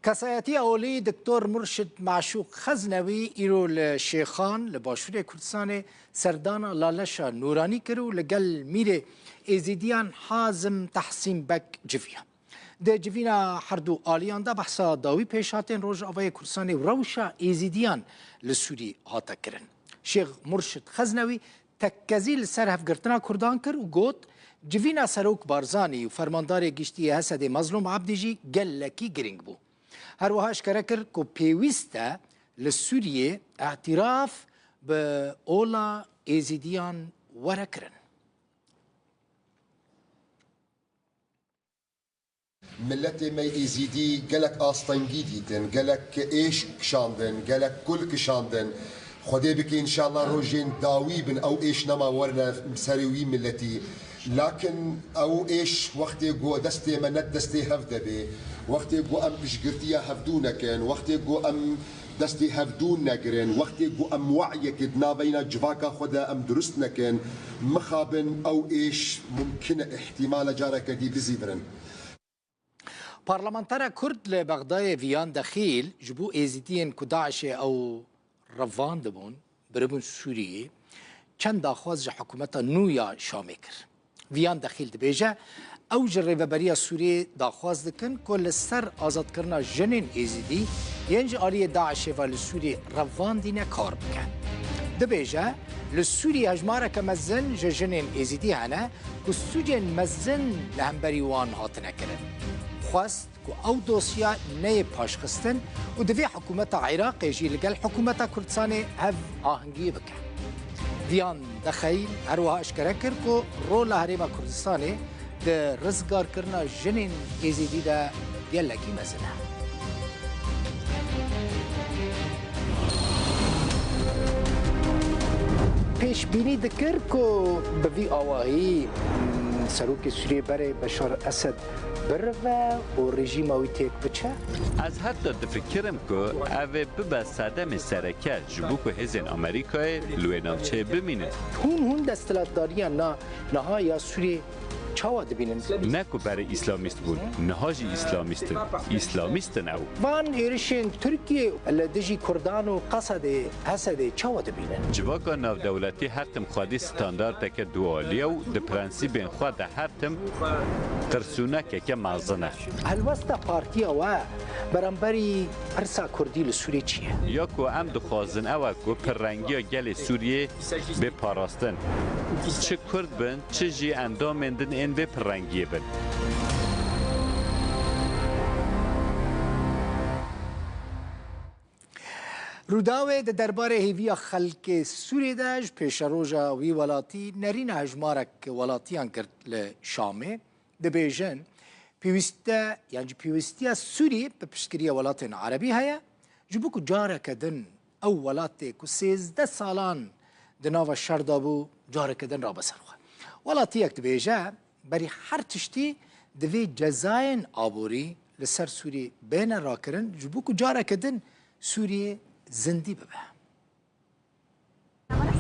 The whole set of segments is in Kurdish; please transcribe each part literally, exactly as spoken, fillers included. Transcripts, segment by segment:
Kesayetiya olî Doktor Murşid Maşûq Xeznewî îro li Şêxan li Başûrê Kurdistanê serdana Laleşa Nûranî kir û li gel mîrê Êzîdiyan Hazim Tehsîn Beg civiya. Di civîna herdu aliyan de behsa dawî pêşhatên Rojavayê Kurdistanê û rewşa Êzîdiyan li Sûrî hate kirin. Şêx Murşid Xeznewî tekkezî li ser hevgirtina Kurdan kir û got, civîna Serok Barzanî û Fermandarê Giştî yê Hesedê Mezlûm Ebdî jî gelekî girîng bû. Her wiha eşkere kir ku pêwîst e li Sûriyê îtiraf bi ola Êzîdiyan were kirin. Miletê me Êzîdî gelek astengî dîtin, gelek êş kişandin, gelek kul kişandin. Xwedê bike înşallah rojên dawî bin ew êş nema werine serê wî miletî. Lakin ew êş wextê ku destê me ne destê hev de bê, wextê ku em piştgirtiya hevdû nekin, wextê ku em destê hevdû negirin, wextê ku em we'yekê di navbeyna civaka xwe de em dirust nekin, mixabin ew êş mumkin e îhtîmale careke dî bizîvirin. Parlamentera Kurd li Bexdayê Viyan Dexîl ji bo Êzîdiyên ku DAIŞê ew revandibûn, biribûn Sûriyê, çend daxwaz ji hikûmeta nû ya Şamê kir. Viyan Dexîl dibêje, ew ji Rêveberiya Sûriyê daxwaz dikin ku li ser azadkirina jinên Êzîdî yên ji aliyê DAIŞê ve li Sûriyê revandîne kar bike. Dibêje, li Sûriyê hejmareke mezin ji jinên Êzîdî hene ku sûcên mezin li hemberî wan hatine kirin. Xwest ku ew dosya neyê paşxistin û divê hikûmeta Iraqê jî li gel hikûmeta Kurdistanê hev ahengiyê bike. Viyan Dexîl her wiha eşkere kir ku rola Herêma Kurdistanê di rizgarkirina jinên Êzîdî de gelekî mezin e. Pêşbînî dikir ku bi vî awahî, mm, Serokê Sûriyê berê Beşar Esed birive û rejîma wî têk biçe? Ez heta difikirim ku ev ê bibe sedemê sereke ji bo ku hêzên Amerîkayê li wê navçeyê bimînin. Hûn, hûn desthilatdariya na, niha ya Sûriyê çawa dibînin? Ne ku berê îslamîst bûn, niha jî îslamîst in. Îslamîst in ew. Van êrişên Tirkiyê li dijî Kurdan û Qesedê, Hesedê çawa dibînin? Civaka navdewletî her tim xwedî standarteke dualî ye û di prensîbên xwe de her tim tirsûnekeke mezin e. Helwesta partiya we beramberî pirsa Kurdî li Sûriyê çi ye? Ya ku em dixwazin ew e ku pirrengiya gelê Sûriyê bê parastin. Çi Kurd bin, çi jî endamên din ên vê pirrengiyê bin. Rûdawê di derbarê hêviya xelkê Sûriyê de ji pêşeroja wî welatî nerîna hejmarek welatiyan girt li Şamê. Dibêjin, pêwîste, yan jî pêwîstiya Sûrî bi piştgiriya welatên Erebî heye, ji bo ku careke din ew welatê ku sêzdeh salan di nava şer de bû, careke din rabe ser xwe. Welatiyek dibêje, berî her tiştî divê cezayên aborî li ser Sûrî bêne rakirin, ji bo ku careke din Sûriyê zindî bibe.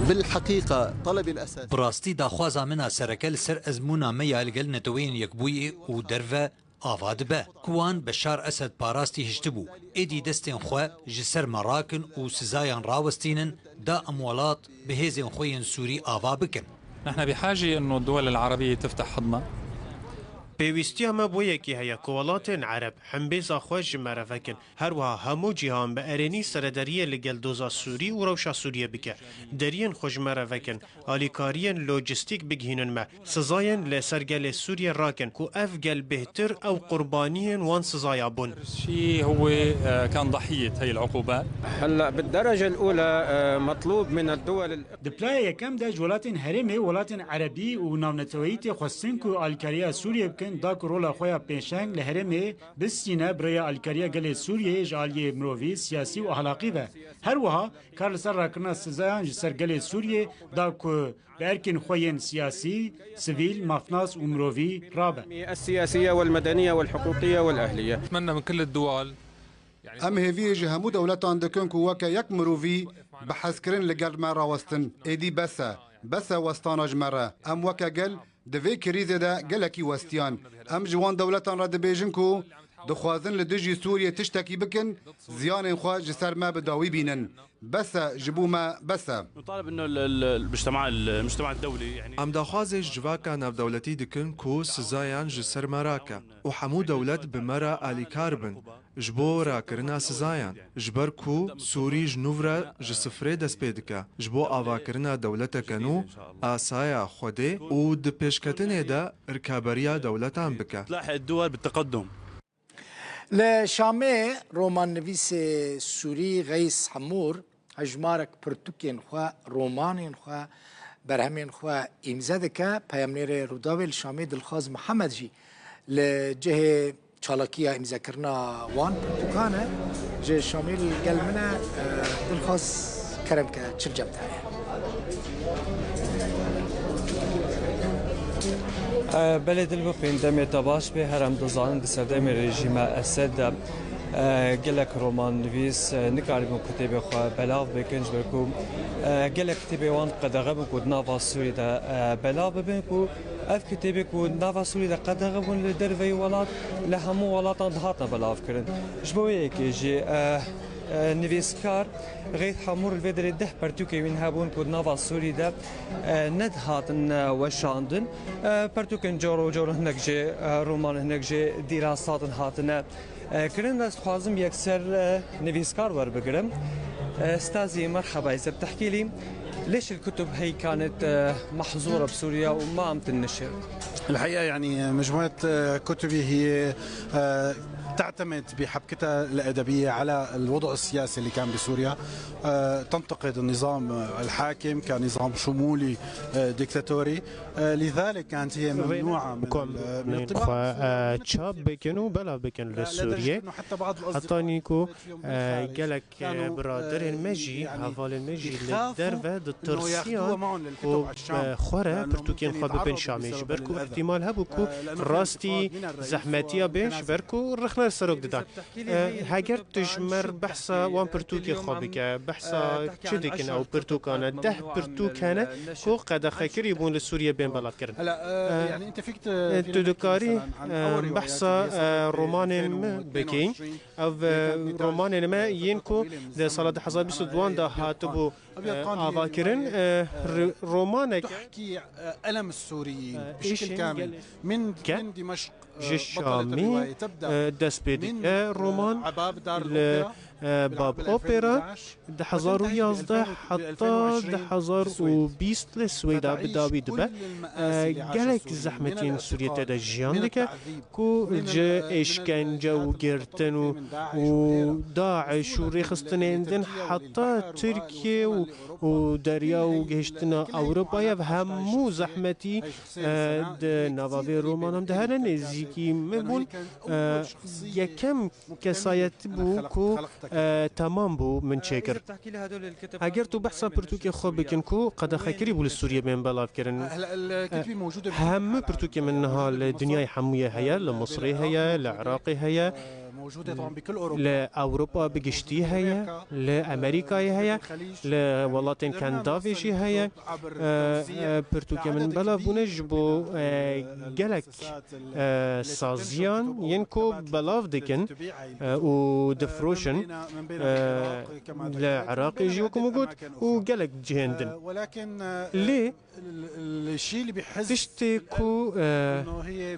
بالحقيقة طلبي الأساسي. Bi rastî daxwaza min a sereke li ser ezmûna me ya li gel Neteweyên Yekbûyî û derve ava dibe, ku wan Beşar Esed parastî hiştibû, êdî destên xwe ji ser me rakin û sizayan rawestînin, da em welat bi hêzên xwe yên Sûrî ava bikin. نحن بحاجة إنه الدول العربية تفتح حضنها. Pêwîstiya me bo yekî heye ku welatên Ereb hembêza xwe ji me re vekin. Her wiha hemû cîhan bi erênî seredariyê li gel doza Sûrî û rewşa Sûriyê bike. Deriyên xwe ji me re vekin. Alîkariyên lojîstîk bigihînin me. Sizayên li ser gelê Sûriyê rakin ku ev gel bêhtir ew qurbaniyên wan sizaya bûn. شيء هو، آه، كان ضحية هي العقوبات. هلأ بالدرجة الأولى، آه، مطلوب من الدول ال- Di playa yekem de ji welatên herêmê, welatên erebî û navneteweyî tê xwestin ku alîkariya Sûriyê bikin, da ku rola xwe ya pêşeng li herêmê bistîne bi rêya alîkariya gelê Sûriyê ji aliyê mirovî, siyasî û ahlaqî ve. Her wiha kar li ser rakirina sizayan ji ser gelê Sûriyê da ku bi erkên xwe yên siyasî, sivîl, mafnas û mirovî rabe. السياسية والمدنية والحقوقية والأهلية. أتمنى من كل الدول، يعني، Em hêviyê ji hemû dewletan dikin ku weke yek mirovî bi hezkirin li gel me rawestin. Êdî bes e. Bes e westana ji me re. Em weke gel di vê krîzê de gelekî westiyan. Em ji wan dewletan re dibêjin ku Dixwazin li dijî Sûriyê tiştekî bikin, ziyanên xwe ji ser me bi dawî bînin. Bes e, ji bo me bes e. نطالب انه ال- ال- المجتمع المجتمع الدولي يعني Em daxwazê ji civaka navdewletî dikin ku sizayan ji ser me rake û hemû dewlet bi me re alîkar bin ji bo rakirina sizayan. Ji ber ku Sûrî ji nû re ji sifrê dest pê dike, ji bo avakirina dewleteke nû, asaya Xwedê û di pêşketinê de rikaberiya dewletan bike. تلاحق الدول بالتقدم. Li Şamê romannivîsê Sûrî Xeys Hemûr hejmarek pirtûkên xwe, romanên xwe, berhemên xwe îmze dike. Peyamnêrê Rûdawê li Şamê Dilxwaz Mihemed jî li cihê çalakiya îmzekirina wan pirtûkan e. Ji Şamê li gel min e, e, Dilxwaz, kerem ke, çi li cem te heye? Belê Dilbixwîn, demê te baş bê. Her em dizanin di serdemê rejîma Esed de, e, gelek romannivîs, e, nikaribûn kitêbê xwe belav bikin, ji ber ku, e, gelek kitêbê wan qedexe bûn ku di nava Sûrî de, e, belav bibin ku ev kitêbê ku di nava Sûrî de qedexe bûn li derveyî welat, li hemû welatan dihatin belavkirin. Ji bo wê yekê jî, e, e, nivîskar Xeys Hemûr li vê derê deh pertûkê wîn hebûn ku di nava Sûrî de, e, nedihatin, e, weşandin. E, pertûkên cor û cor, hinek jê, e, roman, hinek jê dîrasa din hatine, e, kirin. Ez dixwazim yekser, e, nivîskar werbigirim. E, Stazî, merheba, Îzeb Tehkîlî. ليش الكتب هي كانت، آه، محظورة بسوريا وما عم تنشر؟ الحقيقة يعني مجموعة، آه، كتبي هي، آه، تعتمد بحبكتها الأدبية على الوضع السياسي اللي كان بسوريا. آه، تنتقد النظام الحاكم كنظام شمولي، آه، ديكتاتوري. آه، لذلك كانت هي ممنوعة من ال- من الطباعة. Xwe, e, çap bikin û belav bikin li Sûriyê. Heta nî ku, e, gelek, e, biraderên me jî, hevalên me jî li derve ditirsiyan ku, e, xwe re pirtûkên xwe bibin Şamê, ji ber ku îhtîmal hebû ku rastî zehmetiya bên, ji ber ku rexne li serok didan. E, heger tu ji me re behsa wan pirtûkê xwe bike, behsa çi dikin ew pirtûkan e, deh pirtûk hene ku qedexekirî bûn li Sûriyê bên belavkirin. E, tu dikarî, e, behsa, e, romanên me bikî. Ev, e, romanên me yên ku di sala du hezar bîst û duan de hatibû, e, avakirin, e, ri- romanek îşên gelek ke ji Şamî, e, dest pê dike. Roman li, e, Bab Opera di hezar û yazdeh heta du hezar û bîst li Swêda bi dawî dibe. E, gelek zehmetiyên Sûriyê te de jiyan dike ku ji êşkence û girtin û, û DAIŞ û rêxistinên din heta Tirkiye û, û derya û gihiştina Ewropayê, ev hemû zehmetî, e, di nava vê romanan de hene. Nêzîkî min bûn, e, yekem kesayet bû ku, e, temam bû min çêkir. Heger tu behsa pirtûkê xwe bikin ku qedexekirî bû li Sûriyê bên belavkirin. Hemû pirtûkê min niha li dinyayê hemûyê heye, li Misrê heye, li Iraqê heye, li Ewropa bi giştî heye, li Amerîkayê heye, li welatên Kendavê jî heye. E, e, pirtûkê min belav bûne ji bo, e, gelek, e, saziyan yên ku belav dikin, e, û difroşin, e, li Iraqê jî, wekî min got, û gelek cihên din. Lê tiştê ku, e,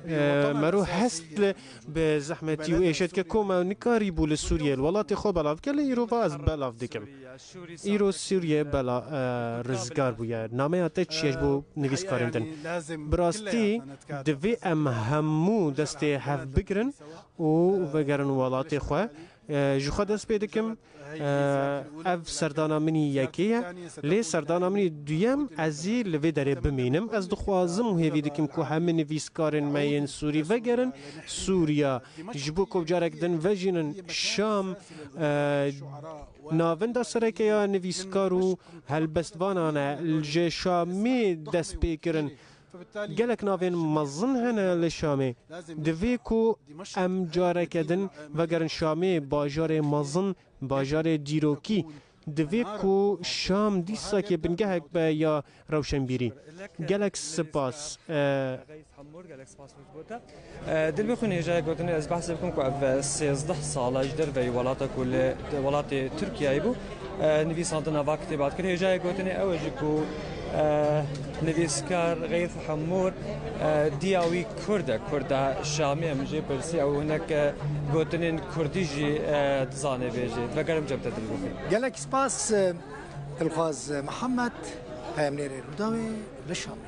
e, mero hest li bi zehmetî û êşe dike, ku me nikarîbû li Sûriyê li welatê xwe belav bike, lê îro va ez belav dikim. Îro Sûriye bela, e, rizgar bûye. Nameya te çi ye ji bo nivîskarên din? Bi rastî divê em hemû destê hev bigirin û vegerin welatê xwe. E, ji xwe dest pê dikim. E, ev serdana min î yekê ye. Lê serdana min î duyem, ez ê li vê derê bimînim. Ez dixwazim û hêvî dikim ku hemî nivîskarên me yên Sûrî vegerin Sûriya. Ji bo ku carek din vejînin Şam, e, Navenda sereke ya nivîskar û helbestvanan e. Ji Şamê dest pê kirin. Gelek navên mezin hene li Şamê. Divê ku em careke din vegerin Şamê, bajarê mezin, bajarê dîrokî. Divê ku Şam dîsakê bingehek be ya rewşenbîrî. Gelek spas. E, Dilbixwîn hêjayê gotinê ez behsê bikim ku ev sêzdeh sala ji derveyî welata ku li welatê Tirkiyeyê bû, e, nivîsandina va kitêba dikir. Hêjayê gotinê ew e jî ku, e, nivîskar Xeyîs Hemûr, e, diya wî Kurd e, Kurda Şamî em jê pirsî, ew hinek, e, gotinên Kurdî jî, e, dizanê bêjê. Vegerim cem te Dilbixwîn. Gelek spas, e, Dilxwaz Mihemed, peyamnêrê Rûdawê li Şamê.